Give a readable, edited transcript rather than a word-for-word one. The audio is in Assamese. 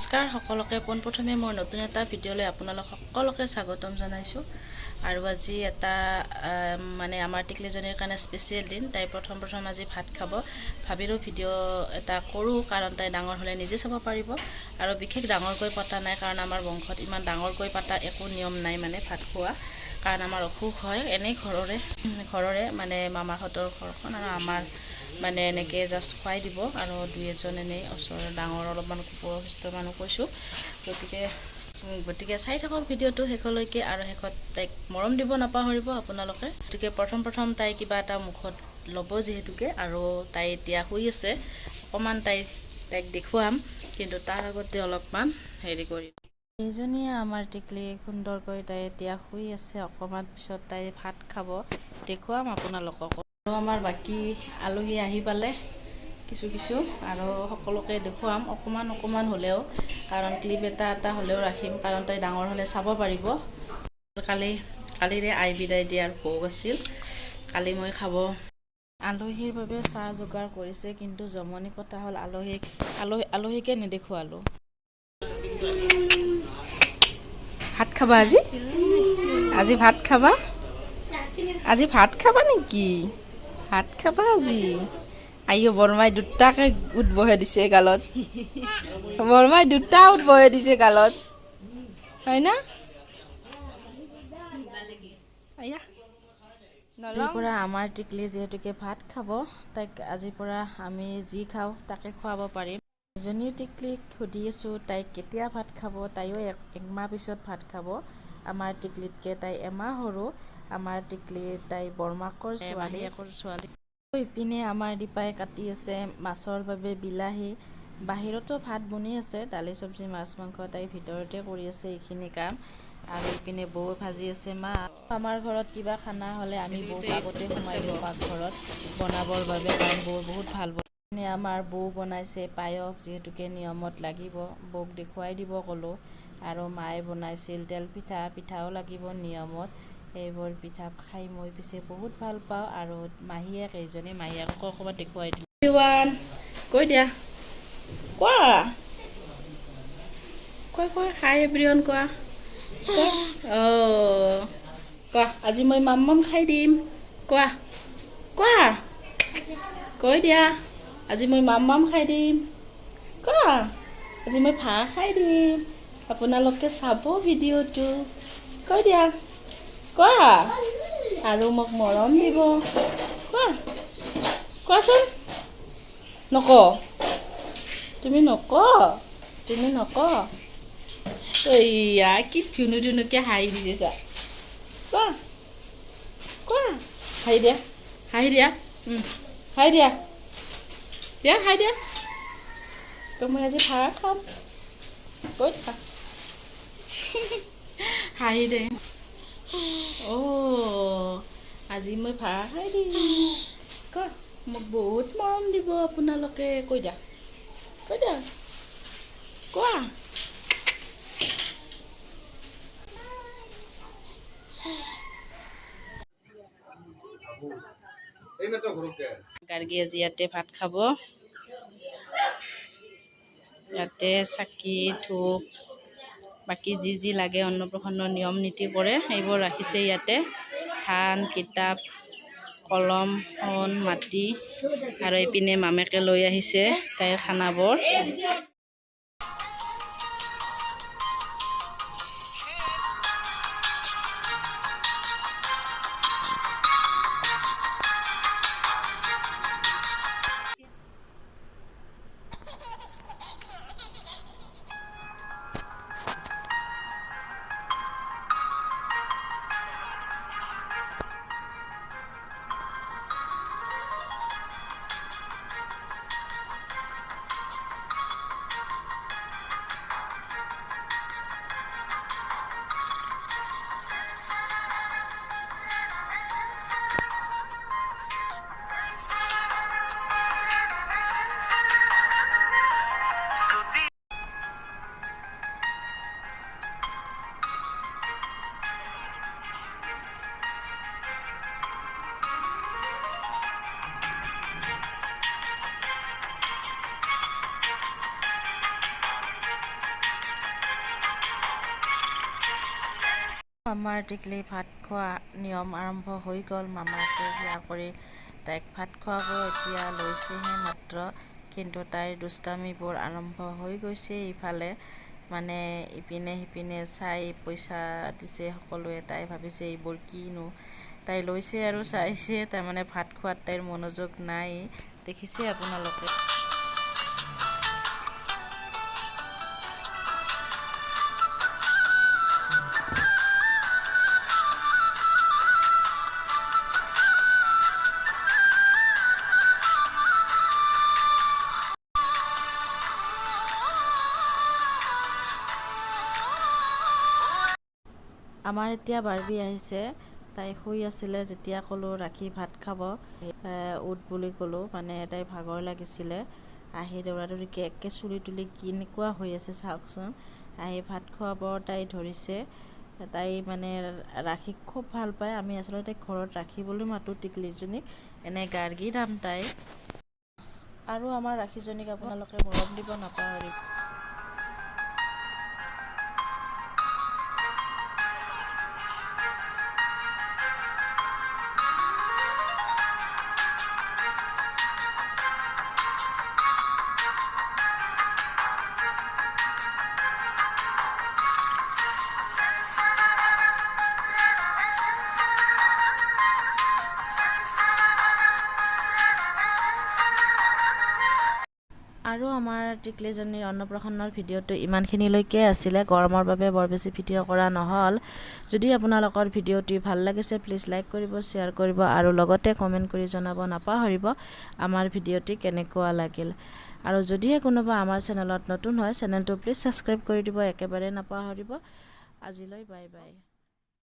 নমস্কাৰ সকলোকে পোনপ্ৰথমে মই নতুন এটা ভিডিঅ'লৈ আপোনালোক সকলোকে স্বাগতম জনাইছোঁ। আৰু আজি এটা মানে আমাৰ টিকলিজনীৰ কাৰণে স্পেচিয়েল দিন। তাই প্ৰথম প্ৰথম আজি ভাত খাব। ভাবিলোঁ ভিডিঅ' এটা কৰোঁ, কাৰণ তাই ডাঙৰ হ'লে নিজে চাব পাৰিব। আৰু বিশেষ ডাঙৰকৈ পতা নাই, কাৰণ আমাৰ বংশত ইমান ডাঙৰকৈ পতা একো নিয়ম নাই, মানে ভাত খোৱা, কাৰণ আমাৰ অসুখ হয়। এনেই ঘৰৰে ঘৰৰে মানে মামাহঁতৰ ঘৰখন আৰু আমাৰ মানে এনেকৈ জাষ্ট খুৱাই দিব আৰু দুই এজন এনেই ওচৰৰ ডাঙৰ অলপমান বয়সস্থ মানুহ কৈছোঁ। গতিকে চাই থাকক ভিডিঅ'টো শেষলৈকে আৰু শেষত তাইক মৰম দিব নাপাহৰিব আপোনালোকে। গতিকে প্ৰথম প্ৰথম তাই কিবা এটা মুখত ল'ব যিহেতুকে, আৰু তাই এতিয়া শুই আছে, অকণমান তাইক দেখুৱাম, কিন্তু তাৰ আগতে অলপমান হেৰি কৰি এইজনীয়ে আমাৰ টিকলি সুন্দৰকৈ তাই এতিয়া শুই আছে। অকণমান পিছত তাই ভাত খাব, দেখুৱাম আপোনালোকক। আৰু আমাৰ বাকী আলহী আহি পালে কিছু কিছু, আৰু সকলোকে দেখুৱাম অকণমান অকণমান হ'লেও, কাৰণ ক্লিপ এটা এটা হ'লেও ৰাখিম, কাৰণ তাই ডাঙৰ হ'লে চাব পাৰিব। কালিৰে আই বিদায় দিয়াৰ ভোগ আছিল, কালি মই খাব। আলহীৰ বাবে চাহ যোগাৰ কৰিছে, কিন্তু জমনি কথা হ'ল আলহীকে নেদেখুৱালোঁ। ভাত খাবা আজি? আজি ভাত খাবা? আজি ভাত খাবা নেকি? ভাত খাবা আজি? আইঅ, বৰমাই দুটাকে উঠ বহাই দিছে গালত। বৰমাই দুটা উঠ বহাই দিছে গালত, হয় না? আইয়া, আজিৰ পৰা আমাৰ টিকলি যিহেতুকে ভাত খাব, তাইক আজিৰ পৰা আমি যি খাওঁ তাকে খুৱাব পাৰিম। এজনী টিকলিক সুধি আছোঁ তাইক কেতিয়া ভাত খাব। তাইও একমাহ পিছত ভাত খাব। আমাৰ টিকলিতকৈ তাই এমাহ সৰু। আমাৰ টিকলিৰ তাই বৰমাকৰ ছোৱালী। ইপিনে আমাৰ দীপাই কাটি আছে মাছৰ বাবে বিলাহী। বাহিৰতো ভাত বনি আছে, দালি চব্জি মাছ মাংস, তাই ভিতৰতে কৰি আছে এইখিনি কাম। আৰু ইপিনে বৌ ভাজি আছে মাছ। আমাৰ ঘৰত কিবা খানা হ'লে আমি বৌক আগতে সোমাই দিওঁ পাকঘৰত বনাবৰ বাবে, কাৰণ বৌ বহুত ভাল বনায়। আমাৰ বৌ বনাইছে পায়স, যিহেতুকে নিয়মত লাগিব, বৌক দেখুৱাই দিব ক'লোঁ। আৰু মায়ে বনাইছিল তেল পিঠা, পিঠাও লাগিব নিয়মত। এইবোৰ পিঠা খাই মই পিছে বহুত ভাল পাওঁ। আৰু মাহীয়েক এইজনী, মাহীয়েককো অকণমান দেখুৱাই দিলোঁ। কৈ দিয়া, কোৱা, কোৱা, কোৱা, হাই এভৰিৱান কোৱা। অঁ, কোৱা, আজি মই মাম মাম খাই দিম। কোৱা, কোৱা, কৈ দিয়া, আজি মই মাম মাম খাই দিম। কোৱা, আজি মই ভাত খাই দিম। আপোনালোকে চাব ভিডিঅ'টো। কৈ দিয়া, কোৱা, আৰু মোক মৰম দিব। কোৱা, কোৱাচোন। নক, তুমি নক, তুমি নক। এইয়া কি ধুনু ধুনুকে হাঁহি দিছে চা। কোৱা, কোৱা, হাঁহি দিয়া, হাঁহি দিয়া, হাঁহি দিয়া, দিয়া, হাঁহি দিয়া। তো মই আজি ভাত খাম, কৈ থাকা, হাঁহি দে। অ' আজি মই ভাত খাই দিম। কোৱা, মোক বহুত মৰম দিব আপোনালোকে। কৈ দিয়া, কৈ দিয়া, কোৱা। গাৰ্গী আজি ইয়াতে ভাত খাব। ইয়াতে চাকি ধূপ বাকী যি যি লাগে অন্নপ্ৰসন্ন নিয়ম নীতি কৰে সেইবোৰ ৰাখিছে ইয়াতে। ধান, কিতাপ, কলম, সোণ, মাটি। আৰু এইপিনে মামেকে লৈ আহিছে তাইৰ খানাবোৰ। আমাৰ টিকলি ভাত খোৱা নিয়ম আৰম্ভ হৈ গ'ল। মামাকে সেৱা কৰি তাইক ভাত খুৱাব এতিয়া লৈছেহে মাত্ৰ, কিন্তু তাইৰ দুষ্টামিবোৰ আৰম্ভ হৈ গৈছে। ইফালে মানে ইপিনে সিপিনে চাই পইচা দিছে সকলোৱে, তাই ভাবিছে এইবোৰ কিনো, তাই লৈছে আৰু চাইছে। তাৰমানে ভাত খোৱাত তাইৰ মনোযোগ নাই, দেখিছে আপোনালোকে। আমাৰ এতিয়া বাৰ্বি আহিছে, তাই শুই আছিলে যেতিয়া ক'লোঁ ৰাখি ভাত খাব উঠ বুলি ক'লোঁ, মানে তাই ভাগৰ লাগিছিলে। আহি দৌৰা দৌৰিকৈ একে চুলি তুলি কেনেকুৱা হৈ আছে চাওকচোন। আহি ভাত খুৱাব তাই ধৰিছে। তাই মানে ৰাখীক খুব ভাল পায়। আমি আচলতে ঘৰত ৰাখী বুলি মাতোঁ টিকলিজনীক, এনে গাৰ্গী নাম তাইৰ। আৰু আমাৰ ৰাখীজনীক আপোনালোকে মৰম দিব নাপাহৰিব। আৰু আমাৰ টিকলিজনীৰ অন্নপ্ৰাশনৰ ভিডিঅ'টো ইমানখিনিলৈকে আছিলে। গৰমৰ বাবে বৰ বেছি ভিডিঅ' কৰা নহ'ল। যদি আপোনালোকৰ ভিডিঅ'টি ভাল লাগিছে, প্লিজ লাইক কৰিব, শ্বেয়াৰ কৰিব আৰু লগতে কমেণ্ট কৰি জনাব নাপাহৰিব আমাৰ ভিডিঅ'টি কেনেকুৱা লাগিল। আৰু যদিহে কোনোবা আমাৰ চেনেলত নতুন হয়, চেনেলটো প্লিজ ছাবস্ক্ৰাইব কৰি দিব, একেবাৰে নাপাহৰিব। আজিলৈ বাই বাই।